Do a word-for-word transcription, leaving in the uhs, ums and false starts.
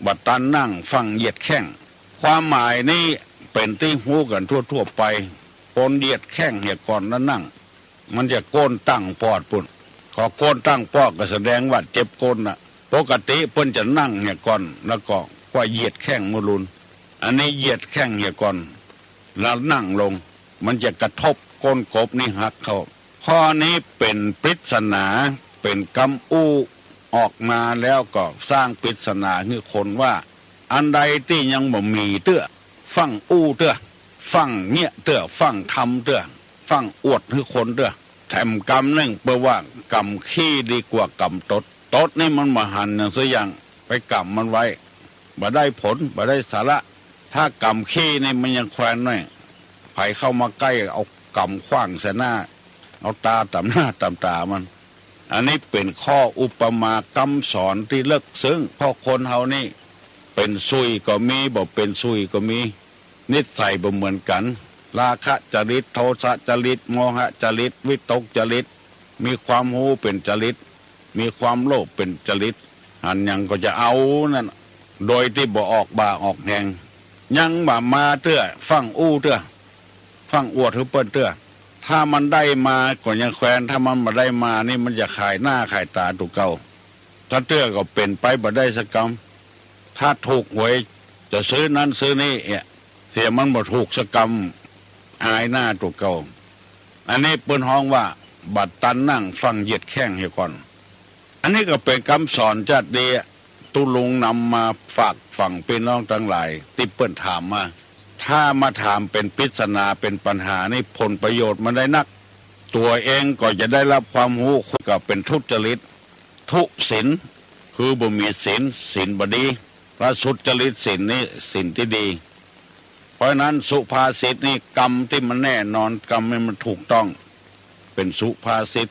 บ่ตันนั่งฟั่งเหยียดแข้ง ความหมายนี้เป๋นตี้ฮู้กั๋นทั่วๆ ไป คนเหยียดแข้งเหียก่อนแล้วนั่ง มันจะโก้นตั้งปอดปู๊น ขอโก้นตั้งปอดก็แสดงว่าเจ็บโก้นน่ะ ปกติเปิ้นจะนั่งเหียก่อน แล้วก็กว่าเหยียดแข้งมะลุน อันนี้เหยียดแข้งเหียก่อน แล้วนั่งลง มันจะกระทบโก้นกบนี่หักเข้า ข้อนี้เป๋นปริศนา เป๋นกำอู้ออกมาแล้วก็สร้างปริศนาหื้อคนว่า อันใดตี้ยังบ่มีเตื้อ ฟั่งอู้เตื้อ ฟั่งเยียะเตื้อ ฟั่งทำเตื้อ ฟั่งอวดหื้อคนเตื้อ แถมกำนึ่งเปิ้นว่ากำขี้ดีกว่ากำตด ตดนี่มันบ่หันหยังสักอย่าง ไปกำมันไว้ บ่ได้ผล บ่ได้สาระ ถ้ากำขี้นี่มันยังแควนหน้อย ใผเข้ามาใก้เอากำขว้างใส่หน้า เอาต๋าต๋ำหน้าต๋ำต๋ามัน อันนี้เป๋นข้ออุปมากำสอนตี้เลิกซึ้ง เพราะคนเฮานี่เป๋นสุยก็มี บ่เป๋นสุยก็มี นิสัยบ่เหมือนกั๋น ราคะจริต โทสะจริต โมหะจริต วิตกจริต มีความฮู้เป๋นจริต มีความโลภเป๋นจริต หันหยังก็จะเอานั่น โดยตี้บ่ออกบ่าออกแฮง ยังบ่มาเตื้อ ฟั่งอู้เตื้อ ฟั่งอวดหื้อเปิ้นเตื้อ ถ้ามันได้มาก็ยังแควน ถ้ามันบ่ได้มานี่มันจะขายหน้าขายต๋าตั๋วเก่า ถ้าเตื้อก็เป๋นไปบ่ได้สักกำ ถ้าถูกหวยจะซื้อนั้นซื้อนี่เอียะ เสียมันบ่ถูกสักกำ อายหน้าตั๋วเก่า อันนี้เปิ้นฮ้องว่าบ่ตันนั่งฟั่งเหยียดแข้งเหียก่อน อันนี้ก็เป๋นกำสอนจ๊าดดี ตุ๊ลุงนำมาฝากฝังปี้น้องตังหลายตี้เปิ้นถามมา ถ้ามาถามเป๋นปริศนาเป๋นปัญหานี่ผลประโยชน์มันได้นัก ตั๋วเองก็จะได้รับความฮู้ ก็เป๋นทุจริต ทุศีล คือบ่มีศีล ศีลบ่ดี ประสุจริตศีลนี่ศีลตี้ดี เพราะฉะนั้นสุภาษิตนี่กำตี้มันแน่นอน กำตี้มันถูกต้อง เป๋นสุภาษิต